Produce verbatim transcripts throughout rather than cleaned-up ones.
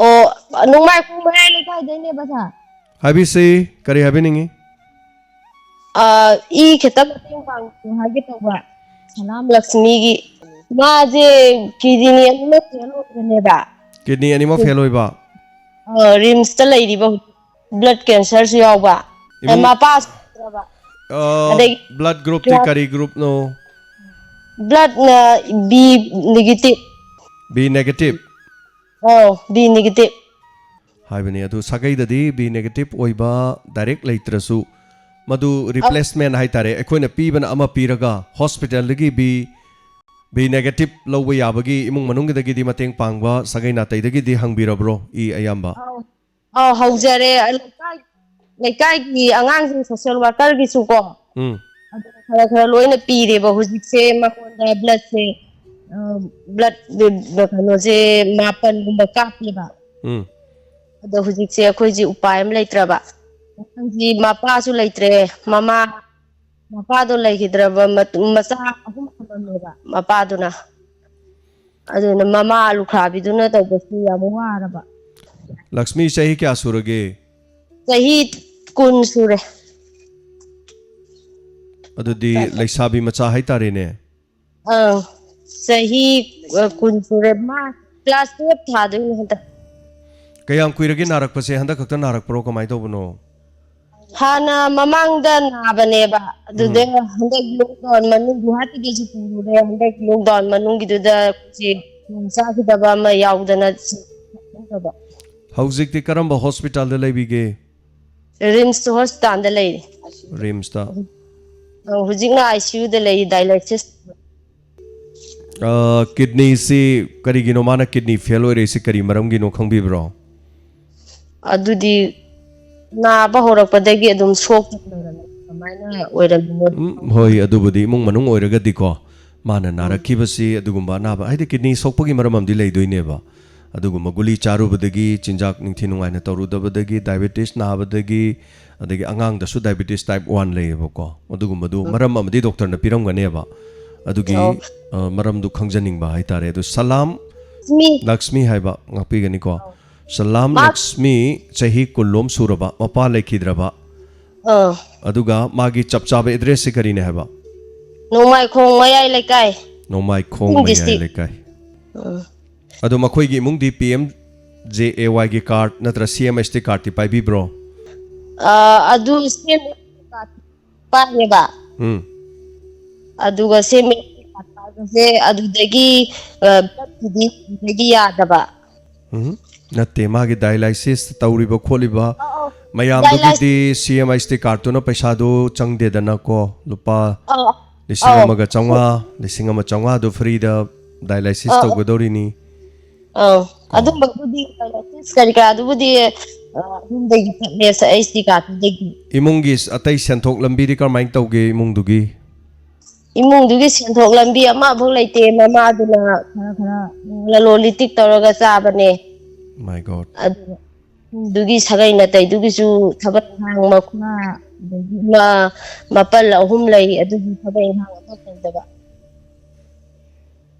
ꯑꯣ, ꯅꯣꯡꯃꯥꯏꯈꯣꯡ ꯃꯌꯥꯏ ꯂꯩꯀꯥꯏꯗꯩꯅꯦꯕ ꯁꯥꯔ꯫ ꯍꯥꯏꯕꯤꯁꯤ, ꯀꯔꯤ ꯍꯥꯏꯕꯤꯅꯤꯡꯉꯤ? ꯑ, ꯏ ꯈꯤꯇꯪ ꯃꯇꯦꯡ ꯄꯥꯡꯕꯤꯌꯨ ꯍꯥꯏꯒꯦ ꯇꯧꯕ꯫ ꯁꯂꯥꯝ ꯂꯛꯁꯃꯤꯒꯤ꯫ ꯃꯥꯁꯦ ꯀꯤꯗꯅꯤ ꯑꯅꯤꯃꯛ ꯐꯦꯜ ꯑꯣꯏꯕꯅꯦꯕ꯫ ꯀꯤꯗꯅꯤ ꯑꯅꯤꯃꯛ ꯐꯦꯜ ꯑꯣꯏꯕ? ꯑ, ꯔꯤꯝꯁꯇ ꯂꯩꯔꯤꯕ ꯍꯧꯖꯤꯛ꯫ ꯕ꯭ꯂꯗ ꯀꯦꯟꯁꯔꯁꯨ ꯌꯥꯎꯕ꯫ ꯏꯃꯨꯡ ꯃꯄꯥꯁꯨ ꯂꯩꯇ꯭ꯔꯕ꯫ ꯑ, ꯑꯗꯒꯤ ꯕ꯭ꯂꯗ ꯒ꯭ꯔꯨꯞꯇꯤ ꯀ꯭ꯂꯥꯁ ꯀꯔꯤ ꯒ꯭ꯔꯨꯞꯅꯣ? ꯕ꯭ꯂꯗꯅ ꯕꯤ ꯅꯦꯒꯦꯇꯤꯚ꯫ B negative? ꯑꯧ, ꯕꯤ ꯅꯦꯒꯦꯇꯤꯚ꯫ ꯍꯥꯏꯕꯅꯤ꯫ ꯑꯗꯨ ꯁꯥꯒꯩꯗꯗꯤ ꯕꯤ ꯅꯦꯒꯦꯇꯤꯚ ꯑꯣꯏꯕ ꯗꯥꯏꯔꯦꯛ ꯂꯩꯇ꯭ꯔꯁꯨ, ꯃꯗꯨ ꯑꯧ꯫ ꯔꯤꯄ꯭ꯂꯦꯁꯃꯦꯟ ꯍꯥꯏꯇꯥꯔꯦ, ꯑꯩꯈꯣꯏꯅ ꯄꯤꯕꯅ ꯑꯃ ꯄꯤꯔꯒ ꯍꯣꯁꯄꯤꯇꯥꯜꯗꯒꯤ ꯕꯤ, ꯕꯤ ꯅꯦꯒꯦꯇꯤꯚ ꯂꯧꯕ ꯌꯥꯕꯒꯤ ꯏꯃꯨꯡ ꯃꯅꯨꯡꯒꯤꯗꯒꯤꯗꯤ ꯃꯇꯦꯡ ꯄꯥꯡꯕ ꯁꯥꯒꯩ ꯅꯥꯇꯩꯗꯒꯤꯗꯤ ꯍꯪꯕꯤꯔꯕ꯭ꯔꯣ, ꯏ ꯑꯌꯥꯝꯕ? ꯑꯧ꯫ ꯑꯧ, ꯍꯧꯖꯔꯦ꯫ ꯂꯩꯀꯥꯏ, ꯂꯩꯀꯥꯏꯒꯤ ꯑꯉꯥꯡꯁꯤꯡ ꯁꯣꯁꯦꯜ ꯋꯥꯔꯀꯔꯒꯤꯁꯨ ꯀꯣ, ꯎꯝ꯫ ꯑꯗꯨ ꯈꯔ ꯈꯔ ꯂꯣꯏꯅ ꯄꯤꯔꯦꯕ꯫ ꯍꯧꯖꯤꯛꯁꯦ ꯃꯉꯣꯟꯗ ꯕ꯭ꯂꯗꯁꯦ, ꯑ, ꯕ꯭ꯂꯗ ꯀꯩꯅꯣꯁꯦ ꯃꯥꯄꯟꯒꯨꯝꯕ ꯀꯥꯞꯄꯦꯕ꯫ ꯎꯝ꯫ ꯑꯗꯣ ꯍꯧꯖꯤꯛꯁꯦ ꯑꯩꯈꯣꯏꯁꯦ ꯎꯄꯥꯏ ꯑꯃ ꯂꯩꯇ꯭ꯔꯕ꯫ ꯑꯉꯥꯡꯁꯤ ꯃꯄꯥꯁꯨ ꯂꯩꯇ꯭ꯔꯦ, ꯃꯃꯥ, ꯃꯄꯥꯗꯣ ꯂꯩꯈꯤꯗ꯭ꯔꯕ ꯃꯇꯨꯡ ꯃꯆꯥ ꯑꯍꯨꯝ ꯊꯝꯃꯝꯃꯦꯕ ꯃꯄꯥꯗꯨꯅ꯫ ꯑꯗꯨꯅ ꯃꯃꯥ ꯂꯨꯈ꯭ꯔꯥꯕꯤꯗꯨꯅ ꯇꯧꯕꯁꯨ ꯌꯥꯝ ꯋꯥꯔꯕ꯫ ꯂꯛꯁꯃꯤ ꯆꯍꯤ ꯀꯌꯥ ꯁꯨꯔꯒꯦ? ꯆꯍꯤ ꯀꯨꯟ ꯁꯨꯔꯦ꯫ ꯑꯗꯨꯗꯤ ꯂꯩꯁꯥꯕꯤ ꯃꯆꯥ ꯍꯥꯏꯇꯥꯔꯦꯅꯦ꯫ ꯑꯪ, ꯆꯍꯤ, ꯑ, ꯀꯨꯟ ꯁꯨꯔꯦ꯫ ꯃꯥ ꯀ꯭ꯂꯥꯁ ꯇꯨꯌꯦꯜꯞ ꯊꯥꯗꯣꯏꯅꯦ ꯍꯟꯗꯛ꯫ ꯀꯌꯥꯝ ꯀꯨꯏꯔꯒꯦ ꯅꯥꯔꯛꯄꯁꯦ? ꯍꯟꯗꯛ ꯈꯛꯇ ꯅꯥꯔꯛꯄ꯭ꯔꯣ? ꯀꯃꯥꯏꯅ ꯇꯧꯕꯅꯣ? ꯍꯥꯟꯅ ꯃꯃꯥꯡꯗ ꯅꯥꯕꯅꯦꯕ, ꯑꯗꯨꯗ ꯎꯝ꯫ ꯍꯟꯗꯛ ꯂꯣꯛꯗꯥꯎꯟ ꯃꯅꯨꯡ, ꯒꯨꯋꯥꯍꯥꯇꯤꯗꯁꯨ ꯄꯨꯔꯨꯔꯦ, ꯍꯟꯗꯛ ꯂꯣꯛꯗꯥꯎꯟ ꯃꯅꯨꯡꯒꯤꯗꯨꯗ ꯁꯤ ꯈꯨꯗꯣꯡ ꯆꯥꯈꯤꯗꯕ ꯑꯃ ꯌꯥꯎꯗꯅ ꯁꯤ ꯈꯪꯗꯕ꯫ ꯍꯧꯖꯤꯛꯇꯤ ꯀꯔꯝꯕ ꯍꯣꯁꯄꯤꯇꯥꯜꯗ ꯂꯩꯕꯤꯒꯦ? ꯔꯤꯝꯁ ꯍꯣꯁꯄꯤꯇꯥꯜꯗ ꯂꯩꯔꯤ꯫ ꯔꯤꯝꯁꯇ? ꯑꯧ, ꯍꯧꯖꯤꯛꯅ ꯑꯥꯏ ꯁꯤ ꯌꯨꯗ ꯂꯩꯔꯤ, ꯗꯥꯏꯂꯥꯏꯁꯤꯁ꯫ ꯑ, ꯀꯤꯗꯅꯤꯁꯤ ꯀꯔꯤꯒꯤꯅꯣ ꯃꯥꯅ ꯀꯤꯗꯅꯤ ꯐꯦꯜ ꯑꯣꯏꯔꯛꯏꯁꯤ, ꯀꯔꯤ ꯃꯔꯝꯒꯤꯅꯣ ꯈꯪꯕꯤꯕ꯭ꯔꯣ? ꯑꯗꯨꯗꯤ ꯅꯥꯕ ꯍꯧꯔꯛꯄꯗꯒꯤ ꯑꯗꯨꯝ ꯁꯣꯛꯇꯅ ꯂꯩꯔꯝꯃꯦ꯫ ꯀꯃꯥꯏꯅ ꯑꯣꯏꯔꯝꯃꯤꯅꯣ? ꯎꯝ, ꯍꯣꯏ, ꯑꯗꯨꯕꯨꯗꯤ ꯏꯃꯨꯡ ꯃꯅꯨꯡ ꯑꯣꯏꯔꯒꯗꯤꯀꯣ, ꯃꯥꯅ ꯎꯝ꯫ ꯅꯥꯔꯛꯈꯤꯕꯁꯤ ꯑꯗꯨꯒꯨꯝꯕ ꯑꯅꯥꯕ, ꯍꯥꯏꯗꯤ ꯀꯤꯗꯅꯤ ꯁꯣꯛꯄꯒꯤ ꯃꯔꯝ ꯑꯃꯗꯤ ꯂꯩꯗꯣꯏꯅꯦꯕ꯫ ꯑꯗꯨꯒꯨꯝꯕ ꯒꯨꯂꯤ ꯆꯥꯔꯨꯕꯗꯒꯤ, ꯆꯤꯟꯖꯥꯛ ꯅꯤꯡꯊꯤ ꯅꯨꯡꯉꯥꯏꯅ ꯇꯧꯔꯨꯗꯕꯗꯒꯤ, ꯗꯥꯏꯕꯦꯇꯤꯁ ꯅꯥꯕꯗꯒꯤ, ꯑꯗꯒꯤ ꯑꯉꯥꯡꯗꯁꯨ ꯗꯥꯏꯕꯦꯇꯤꯁ ꯇꯥꯏꯞ ꯋꯥꯟ ꯂꯩꯌꯦꯕꯀꯣ꯫ ꯑꯗꯨꯒꯨꯝꯕꯗꯨ ꯎꯝ꯫ ꯃꯔꯝ ꯑꯃꯗꯤ ꯗꯣꯛꯇꯔꯅ ꯄꯤꯔꯝꯒꯅꯦꯕ꯫ ꯑꯗꯨꯒꯤ, ꯑꯧ꯫ ꯑ, ꯃꯔꯝꯗꯨ ꯈꯪꯖꯅꯤꯡꯕ ꯍꯥꯏꯇꯥꯔꯦ꯫ ꯑꯗꯨ ꯁꯂꯥꯝ ꯂꯛꯁꯃꯤ꯫ ꯂꯛꯁꯃꯤ ꯍꯥꯏꯕ ꯉꯥꯛꯄꯤꯒꯅꯤꯀꯣ꯫ ꯑꯧ꯫ ꯁꯂꯥꯝ ꯃꯥ- ꯂꯛꯁꯃꯤ ꯆꯍꯤ ꯀꯨꯟꯂꯣꯝ ꯁꯨꯔꯕ, ꯃꯄꯥ ꯂꯩꯈꯤꯗ꯭ꯔꯕ꯫ ꯑꯥ꯫ ꯑꯗꯨꯒ ꯃꯥꯒꯤ ꯆꯞ ꯆꯥꯕ ꯑꯦꯗ꯭ꯔꯦꯁꯁꯤ ꯀꯔꯤꯅꯦ ꯍꯥꯏꯕ? ꯅꯣꯡꯃꯥꯏꯈꯣꯡ ꯃꯌꯥꯏ ꯂꯩꯀꯥꯏ꯫ ꯅꯣꯡꯃꯥꯏꯈꯣꯡ ꯃꯌꯥꯏ ꯂꯩꯀꯥꯏ꯫ ꯑꯥ꯫ ꯑꯗꯣ ꯃꯈꯣꯏꯒꯤ ꯏꯃꯨꯡꯗꯤ ꯄꯤ ꯑꯦꯝ ꯖꯦ ꯑꯦ ꯋꯥꯏꯒꯤ ꯀꯥꯔꯗ ꯅꯠꯇ꯭ꯔ ꯁꯤ ꯑꯦꯝ ꯑꯦꯁ ꯇꯤ ꯀꯥꯔꯗꯇꯤ ꯄꯥꯏꯕꯤꯕ꯭ꯔꯣ? ꯑꯥ, ꯑꯗꯨ ꯁꯤ ꯑꯦꯝ ꯑꯦꯁ ꯇꯤ ꯀꯥꯔꯗ ꯄꯥꯏꯌꯦꯕ꯫ ꯎꯝ꯫ ꯑꯗꯨꯒ ꯁꯤ ꯑꯦꯝ ꯑꯦꯁ ꯇꯤ ꯀꯥꯔꯗ ꯄꯥꯏꯕꯁꯦ ꯑꯗꯨꯗꯒꯤ, ꯑ, ꯕ꯭ꯂꯠꯀꯤꯗꯤ ꯑꯗꯨꯗꯒꯤ ꯌꯥꯗꯕ꯫ ꯎꯝ꯫ ꯅꯠꯇꯦ, ꯃꯥꯒꯤ ꯗꯥꯏꯂꯥꯏꯁꯤꯁ ꯇꯧꯔꯤꯕ ꯈꯣꯠꯂꯤꯕ ꯑꯧ, ꯑꯧ꯫ ꯃꯌꯥꯝꯗꯨꯒꯤꯗꯤ ꯁꯤ ꯑꯦꯝ ꯑꯦꯁ ꯇꯤ ꯀꯥꯔꯗꯇꯨꯅ ꯄꯩꯁꯥꯗꯣ ꯆꯪꯗꯦꯗꯅꯀꯣ, ꯂꯨꯄꯥ ꯑꯧ, ꯂꯤꯁꯤꯡ ꯑꯃꯒ ꯆꯥꯝꯃꯉꯥ, ꯂꯤꯁꯤꯡ ꯑꯃ ꯆꯥꯝꯃꯉꯥꯗꯨ ꯐ꯭ꯔꯤꯗ ꯗꯥꯏꯂꯥꯏꯁꯤꯁ ꯑꯧ, ꯑꯧ꯫ ꯇꯧꯒꯗꯧꯔꯤꯅꯤ꯫ ꯑꯧ, ꯀꯣ꯫ ꯑꯗꯨꯝꯕꯕꯨꯗꯤ ꯗꯥꯏꯂꯥꯏꯁꯤꯁ ꯀꯔꯤ ꯀꯔꯥꯗꯨꯕꯨꯗꯤ, ꯑ, ꯑꯗꯨꯝꯗꯒꯤ ꯆꯠꯂꯦ, ꯑꯩꯆ ꯗꯤ ꯀꯥꯔꯗꯇꯨꯗꯒꯤ꯫ ꯏꯃꯨꯡꯒꯤ ꯑꯇꯩ ꯁꯦꯟꯊꯣꯛ ꯂꯝꯕꯤꯗꯤ ꯀꯔꯝꯍꯥꯏꯅ ꯇꯧꯒꯦ ꯏꯃꯨꯡꯗꯨꯒꯤ? ꯏꯃꯨꯡꯗꯨꯒꯤ ꯁꯦꯟꯊꯣꯛ ꯂꯝꯕꯤ ꯑꯃꯐꯥꯎ ꯂꯩꯇꯦ꯫ ꯃꯃꯥꯗꯨꯅ ꯈꯔ ꯈꯔ ꯂꯂꯣꯟ ꯏꯇꯤꯛ ꯇꯧꯔꯒ ꯆꯥꯕꯅꯦ꯫ My God꯫ ꯑꯗꯨꯒ ꯏꯃꯨꯡꯗꯨꯒꯤ ꯁꯥꯒꯩ ꯅꯥꯇꯩꯗꯨꯒꯤꯁꯨ ꯊꯕꯛ ꯏꯪꯈꯥꯡ ꯃꯈꯨꯔꯥ, ꯑꯗꯒꯤ ꯃ-, ꯃꯄꯜ ꯑꯍꯨꯝ ꯂꯩ, ꯑꯗꯨꯒꯤ ꯊꯕꯛ ꯏꯪꯈꯥꯡ ꯑꯃ ꯇꯧꯗꯕ꯫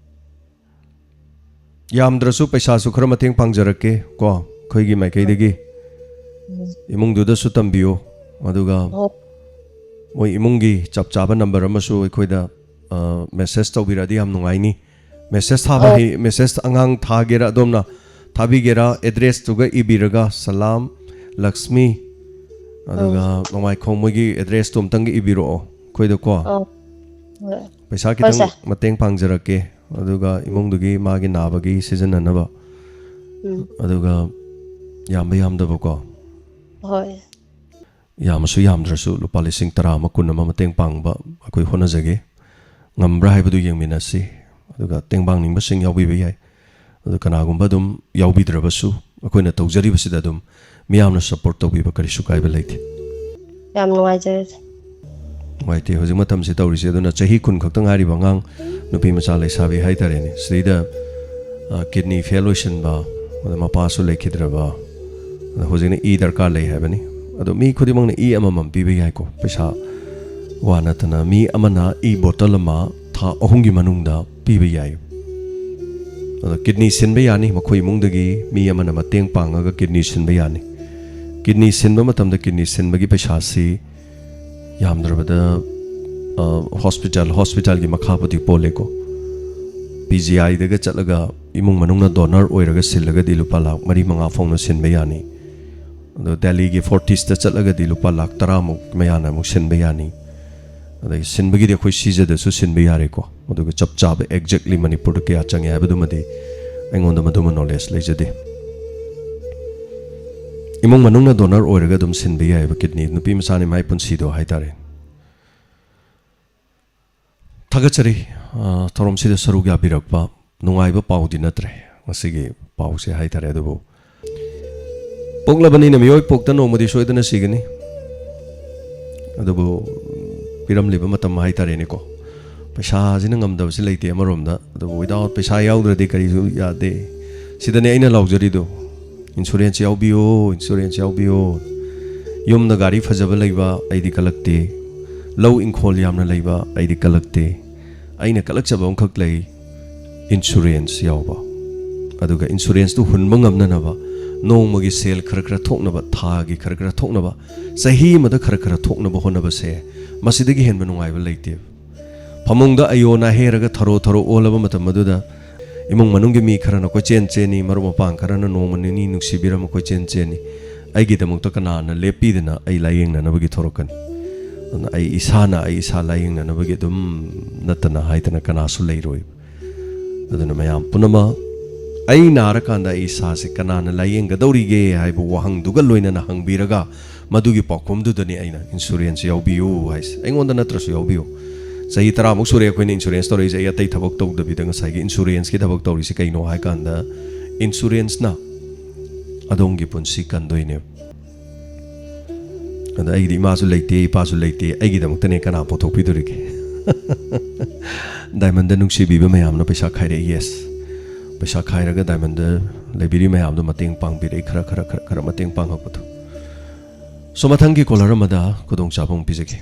ꯌꯥꯝꯗ꯭ꯔꯁꯨ ꯄꯩꯁꯥꯁꯨ ꯈꯔ ꯃꯇꯦꯡ ꯄꯥꯡꯖꯔꯛꯀꯦ ꯀꯣ, ꯑꯩꯈꯣꯏꯒꯤ ꯃꯥꯏꯀꯩꯗꯒꯤ꯫ ꯎꯝ꯫ ꯏꯃꯨꯡꯗꯨꯗꯁꯨ ꯇꯝꯕꯤꯌꯨ꯫ ꯑꯗꯨꯒ ꯍꯣꯏ꯫ ꯃꯣꯏ ꯏꯃꯨꯡꯒꯤ ꯆꯞ ꯆꯥꯕ ꯅꯝꯕꯔ ꯑꯃꯁꯨ ꯑꯩꯈꯣꯏꯗ, ꯑ, ꯃꯦꯁꯦꯖ ꯇꯧꯕꯤꯔꯛꯑꯗꯤ ꯌꯥꯝ ꯅꯨꯡꯉꯥꯏꯅꯤ꯫ ꯃꯦꯁꯦꯖ ꯊꯥꯕ ꯑꯧ꯫ ꯍꯩ-, ꯃꯦꯁꯦꯖ ꯑꯉꯥꯡ ꯊꯥꯒꯦꯔꯥ, ꯑꯗꯣꯝꯅ ꯊꯥꯕꯤꯒꯦꯔꯥ, ꯑꯦꯗ꯭ꯔꯦꯁꯇꯨꯒ ꯏꯕꯤꯔꯒ, "ꯁꯂꯥꯝ ꯂꯛꯁꯃꯤ", ꯑꯗꯨꯒ ꯑꯧ꯫ ꯅꯣꯡꯃꯥꯏꯈꯣꯡ ꯃꯣꯏꯒꯤ ꯑꯦꯗ꯭ꯔꯦꯁꯇꯣ ꯑꯝꯇꯪꯒ ꯏꯕꯤꯔꯛꯑꯣ ꯑꯩꯈꯣꯏꯗꯀꯣ꯫ ꯑꯧ꯫ ꯍꯣꯏ꯫ ꯄꯩꯁꯥ ꯍꯣꯏ, ꯈꯤꯇꯪ ꯁꯥꯔ꯫ ꯃꯇꯦꯡ ꯄꯥꯡꯖꯔꯛꯀꯦ꯫ ꯑꯗꯨꯒ ꯏꯃꯨꯡꯗꯨꯒꯤ ꯃꯥꯒꯤ ꯅꯥꯕꯒꯤ ꯁꯤꯖꯤꯟꯅꯅꯕ꯫ ꯎꯝ꯫ ꯑꯗꯨꯒ ꯌꯥꯝꯕ ꯌꯥꯝꯗꯕꯀꯣ꯫ ꯍꯣꯏ꯫ ꯌꯥꯝꯃꯁꯨ ꯌꯥꯝꯗ꯭ꯔꯁꯨ ꯂꯨꯄꯥ ꯂꯤꯁꯤꯡ ꯇꯔꯥ ꯑꯃ, ꯀꯨꯟ ꯑꯃ ꯃꯇꯦꯡ ꯄꯥꯡꯕ ꯑꯩꯈꯣꯏ ꯍꯣꯠꯅꯖꯒꯦ꯫ ꯉꯝꯕ꯭ꯔꯥ ꯍꯥꯏꯕꯗꯨ ꯌꯦꯡꯃꯤꯟꯅꯁꯤ꯫ ꯑꯗꯨꯒ ꯇꯦꯡꯕꯥꯡꯅꯤꯡꯕꯁꯤꯡ ꯌꯥꯎꯕꯤꯕ ꯌꯥꯏ꯫ ꯑꯗꯨ ꯀꯅꯥꯒꯨꯝꯕ ꯑꯗꯨꯝ ꯌꯥꯎꯕꯤꯗ꯭ꯔꯕꯁꯨ ꯑꯩꯈꯣꯏꯅ ꯇꯧꯖꯔꯤꯕꯁꯤꯗ ꯑꯗꯨꯝ ꯃꯤꯌꯥꯝꯅ ꯁꯞꯄꯣꯔꯠ ꯇꯧꯕꯤꯕ ꯀꯔꯤꯁꯨ ꯀꯥꯏꯕ ꯂꯩꯇꯦ꯫ ꯌꯥꯝ ꯅꯨꯡꯉꯥꯏꯖꯔꯦ꯫ ꯅꯨꯡꯉꯥꯏꯇꯦ ꯍꯧꯖꯤꯛ ꯃꯇꯝꯁꯤ ꯇꯧꯔꯤꯁꯦ꯫ ꯑꯗꯨꯅ ꯆꯍꯤ ꯀꯨꯟ ꯈꯛꯇ ꯉꯥꯏꯔꯤꯕ ꯑꯉꯥꯡ ꯅꯨꯄꯤ ꯃꯆꯥ ꯂꯩꯁꯥꯕꯤ ꯍꯥꯏꯇꯥꯔꯦꯅꯦ, ꯁꯤꯗꯩꯗ, ꯑ, ꯀꯤꯗꯅꯤ ꯐꯦꯜ ꯑꯣꯏꯁꯤꯟꯕ, ꯑꯗ ꯃꯄꯥꯁꯨ ꯂꯩꯈꯤꯗ꯭ꯔꯕ, ꯑꯗ ꯍꯧꯖꯤꯛꯅ ꯏ ꯗꯔꯀꯥꯔ ꯂꯩ ꯍꯥꯏꯕꯅꯤ꯫ ꯑꯗꯣ ꯃꯤ ꯈꯨꯗꯤꯡꯃꯛꯅ ꯏ ꯑꯃꯃꯝ ꯄꯤꯕ ꯌꯥꯏꯀꯣ, ꯄꯩꯁꯥ ꯋꯥ ꯅꯠꯇꯅ꯫ ꯃꯤ ꯑꯃꯅ ꯏ ꯕꯣꯇꯜ ꯑꯃ ꯊꯥ ꯑꯍꯨꯝꯒꯤ ꯃꯅꯨꯡꯗ ꯄꯤꯕ ꯌꯥꯏ꯫ ꯑꯗꯣ ꯀꯤꯗꯅꯤ ꯁꯤꯟꯕ ꯌꯥꯅꯤ, ꯃꯈꯣꯏ ꯏꯃꯨꯡꯗꯒꯤ ꯃꯤ ꯑꯃꯅ ꯃꯇꯦꯡ ꯄꯥꯡꯉꯒ ꯀꯤꯗꯅꯤ ꯁꯤꯟꯕ ꯌꯥꯅꯤ꯫ ꯀꯤꯗꯅꯤ ꯁꯤꯟꯕ ꯃꯇꯝꯗ ꯀꯤꯗꯅꯤ ꯁꯤꯟꯕꯒꯤ ꯄꯩꯁꯥꯁꯤ ꯌꯥꯝꯗ꯭ꯔꯕꯗ ꯍꯣꯁꯄꯤꯇꯥꯜ ꯍꯣꯁꯄꯤꯇꯥꯜꯒꯤ ꯃꯈꯥꯕꯨꯗꯤ ꯄꯣꯜꯂꯦꯀꯣ꯫ ꯄꯤ ꯖꯤ ꯑꯥꯏꯗꯒ ꯆꯠꯂꯒ ꯏꯃꯨꯡ ꯃꯅꯨꯡꯅ ꯗꯣꯅꯔ ꯑꯣꯏꯔꯒ ꯁꯤꯜꯂꯒꯗꯤ ꯂꯨꯄꯥ ꯂꯥꯈ ꯃꯔꯤ ꯃꯉꯥ ꯐꯥꯎꯅ ꯁꯤꯟꯕ ꯌꯥꯅꯤ꯫ ꯑꯗꯣ ꯗꯦꯜꯂꯤꯒꯤ ꯐꯣꯔꯇꯤꯁꯇ ꯆꯠꯂꯒꯗꯤ ꯂꯨꯄꯥ ꯂꯥꯈ ꯇꯔꯥꯃꯨꯛ ꯃꯌꯥꯅ ꯑꯃꯨꯛ ꯁꯤꯟꯕ ꯌꯥꯅꯤ꯫ ꯑꯗꯒꯤ ꯁꯤꯟꯕꯒꯤꯗꯤ ꯑꯩꯈꯣꯏ ꯁꯤꯖꯗꯁꯨ ꯁꯤꯟꯕ ꯌꯥꯔꯦꯀꯣ꯫ ꯑꯗꯨꯒ ꯆꯞ ꯆꯥꯕ ꯑꯦꯛꯖꯦꯛꯂꯤ ꯃꯅꯤꯄꯨꯔꯗ ꯀꯌꯥ ꯆꯪꯉꯦ ꯍꯥꯏꯕꯗꯨꯃꯗꯤ ꯑꯩꯉꯣꯟꯗ ꯃꯗꯨꯃ ꯅꯣꯂꯦꯖ ꯂꯩꯖꯗꯦ꯫ ꯏꯃꯨꯡ ꯃꯅꯨꯡꯅ ꯗꯣꯅꯔ ꯑꯣꯏꯔꯒ ꯑꯗꯨꯝ ꯁꯤꯟꯕ ꯌꯥꯏꯑꯕ ꯀꯤꯗꯅꯤ, ꯅꯨꯄꯤ ꯃꯆꯥꯅꯤ ꯃꯥꯏ ꯄꯨꯟꯁꯤꯗꯣ ꯍꯥꯏꯇꯥꯔꯦ꯫ ꯊꯥꯒꯠꯆꯔꯤ꯫ ꯊꯧꯔꯝꯁꯤꯗ ꯁꯔꯨꯛ ꯌꯥꯕꯤꯔꯛꯄ꯫ ꯅꯨꯡꯉꯥꯏꯕ ꯄꯥꯎꯗꯤ ꯅꯠꯇ꯭ꯔꯦ ꯉꯁꯤꯒꯤ ꯄꯥꯎꯁꯦ ꯍꯥꯏꯇꯥꯔꯦ꯫ ꯑꯗꯨꯕꯨ ꯄꯣꯛꯂꯕꯅꯤꯅ ꯃꯤꯑꯣꯏ ꯄꯣꯛꯇ ꯅꯣꯡꯃꯗꯤ ꯁꯣꯏꯗꯅ ꯁꯤꯒꯅꯤ꯫ ꯑꯗꯨꯕꯨ ꯄꯤꯔꯝꯂꯤꯕ ꯃꯇꯝ ꯍꯥꯏꯇꯥꯔꯦꯅꯦꯀꯣ, ꯄꯩꯁꯥꯁꯤꯅ ꯉꯝꯗꯕꯁꯤ ꯂꯩꯇꯦ ꯑꯃꯔꯣꯝꯗ꯫ ꯑꯗꯨꯕꯨ ꯋꯤꯗꯥꯎꯠ ꯄꯩꯁꯥ ꯌꯥꯎꯗ꯭ꯔꯗꯤ ꯀꯔꯤꯁꯨ ꯌꯥꯗꯦ꯫ ꯁꯤꯗꯅꯦ ꯑꯩꯅ ꯂꯥꯎꯖꯔꯤꯗꯣ, ꯏꯟꯁꯨꯔꯦꯟꯁ ꯌꯥꯎꯕꯤꯌꯣ, ꯏꯟꯁꯨꯔꯦꯟꯁ ꯌꯥꯎꯕꯤꯌꯣ꯫ ꯌꯨꯝꯗ ꯒꯥꯔꯤ ꯐꯖꯕ ꯂꯩꯕ ꯑꯩꯗꯤ ꯀꯜꯂꯛꯇꯦ꯫ ꯂꯧ ꯏꯪꯈꯣꯜ ꯌꯥꯝꯅ ꯂꯩꯕ ꯑꯩꯗꯤ ꯀꯜꯂꯛꯇꯦ꯫ ꯑꯩꯅ ꯀꯜꯂꯛꯆꯕ ꯑꯃꯈꯛ ꯂꯩ, ꯏꯟꯁꯨꯔꯦꯟꯁ ꯌꯥꯎꯕ꯫ ꯑꯗꯨꯒ ꯏꯟꯁꯨꯔꯦꯟꯁꯇꯨ ꯍꯨꯟꯕ ꯉꯝꯅꯅꯕ, ꯅꯣꯡꯃꯒꯤ ꯁꯦꯜ ꯈꯔ ꯈꯔ ꯊꯣꯛꯅꯕ, ꯊꯥꯒꯤ ꯈꯔ ꯈꯔ ꯊꯣꯛꯅꯕ, ꯆꯍꯤ ꯑꯃꯗ ꯈꯔ ꯈꯔ ꯊꯣꯛꯅꯕ ꯍꯣꯠꯅꯕꯁꯦ ꯃꯁꯤꯗꯒꯤ ꯍꯦꯟꯕ ꯅꯨꯡꯉꯥꯏꯕ ꯂꯩꯇꯦꯕ꯫ ꯐꯃꯨꯡꯗ ꯑꯌꯣꯅꯥ ꯍꯦꯔꯒ ꯊꯔꯣ ꯊꯔꯣ ꯑꯣꯜꯂꯕ ꯃꯇꯝ ꯑꯗꯨꯗ ꯏꯃꯨꯡ ꯃꯅꯨꯡꯒꯤ ꯃꯤ ꯈꯔꯅ ꯀꯣꯏꯆꯦꯟ ꯆꯦꯟꯅꯤ, ꯃꯔꯨꯞ ꯃꯄꯥꯡ ꯈꯔꯅ ꯅꯣꯡꯃ ꯅꯤꯅꯤ ꯅꯨꯡꯁꯤꯕꯤꯔꯝꯃ ꯀꯣꯏꯆꯦꯟ ꯆꯦꯟꯅꯤ꯫ ꯑꯩꯒꯤꯗꯃꯛꯇ ꯀꯅꯥꯅ ꯂꯦꯞꯄꯤꯗꯅ ꯑꯩ ꯂꯥꯏꯌꯦꯡꯅꯅꯕꯒꯤ ꯊꯣꯔꯛꯀꯅꯤ? ꯑꯗꯨꯅ ꯑꯩ ꯏꯁꯥꯅ ꯑꯩ ꯏꯁꯥ ꯂꯥꯏꯌꯦꯡꯅꯅꯕꯒꯤ ꯑꯗꯨꯝ ꯅꯠꯇꯅ ꯍꯥꯏꯗꯅ ꯀꯅꯥꯁꯨ ꯂꯩꯔꯣꯏ꯫ ꯑꯗꯨꯅ ꯃꯌꯥꯝ ꯄꯨꯝꯅꯃꯛ ꯑꯩ ꯅꯥꯔꯀꯥꯟꯗ ꯑꯩ ꯏꯁꯥꯁꯦ ꯀꯅꯥꯅ ꯂꯥꯏꯌꯦꯡꯒꯗꯧꯔꯤꯒꯦ ꯍꯥꯏꯕ ꯋꯥꯍꯪꯗꯨꯒ ꯂꯣꯏꯅꯅ ꯍꯪꯕꯤꯔꯒ ꯃꯗꯨꯒꯤ ꯄꯥꯎꯈꯨꯝꯗꯨꯗꯅꯤ ꯑꯩꯅ ꯏꯟꯁꯨꯔꯦꯟꯁ ꯌꯥꯎꯕꯤꯌꯨ ꯍꯥꯏꯁꯦ꯫ ꯑꯩꯉꯣꯟꯗ ꯅꯠꯇ꯭ꯔꯁꯨ ꯌꯥꯎꯕꯤꯌꯨ꯫ ꯆꯍꯤ ꯇꯔꯥꯃꯨꯛ ꯁꯨꯔꯦ ꯑꯩꯈꯣꯏꯅ ꯏꯟꯁꯨꯔꯦꯟꯁ ꯇꯧꯔꯛꯏꯁꯦ꯫ ꯑꯩ ꯑꯇꯩ ꯊꯕꯛ ꯇꯧꯗꯕꯤꯗ ꯉꯁꯥꯏꯒꯤ ꯏꯟꯁꯨꯔꯦꯟꯁꯀꯤ ꯊꯕꯛ ꯇꯧꯔꯤꯁꯦ ꯀꯩꯅꯣ ꯍꯥꯏꯀꯥꯟꯗ, ꯏꯟꯁꯨꯔꯦꯟꯁꯅ ꯑꯗꯣꯝꯒꯤ ꯄꯨꯟꯁꯤ ꯀꯟꯗꯣꯏꯅꯦꯕ꯫ ꯑꯗ ꯑꯩꯒꯤꯗꯤ ꯏꯃꯥꯁꯨ ꯂꯩꯇꯦ, ꯏꯄꯥꯁꯨ ꯂꯩꯇꯦ, ꯑꯩꯒꯤꯗꯃꯛꯇꯅꯦ ꯀꯅꯥ ꯄꯨꯊꯣꯛꯄꯤꯗꯣꯔꯤꯒꯦ? ꯗꯥꯏꯃꯟꯗ ꯅꯨꯡꯁꯤꯕꯤꯕ ꯃꯌꯥꯝꯅ ꯄꯩꯁꯥ ꯈꯥꯏꯔꯛꯏ, ꯌꯦꯁ꯫ ꯄꯩꯁꯥ ꯈꯥꯏꯔꯒ ꯗꯥꯏꯃꯟꯗ ꯂꯩꯕꯤꯔꯤ ꯃꯌꯥꯝꯗꯣ ꯃꯇꯦꯡ ꯄꯥꯡꯕꯤꯔꯛꯏ, ꯈꯔ ꯈꯔ ꯈꯔ ꯈꯔ ꯃꯇꯦꯡ ꯄꯥꯡꯉꯛꯄꯗꯣ꯫ ꯁꯣ, ꯃꯊꯪꯒꯤ ꯀꯣꯂꯔ ꯑꯃꯗ ꯈꯨꯗꯣꯡꯆꯥꯕ ꯑꯃꯨꯛ ꯄꯤꯖꯒꯦ꯫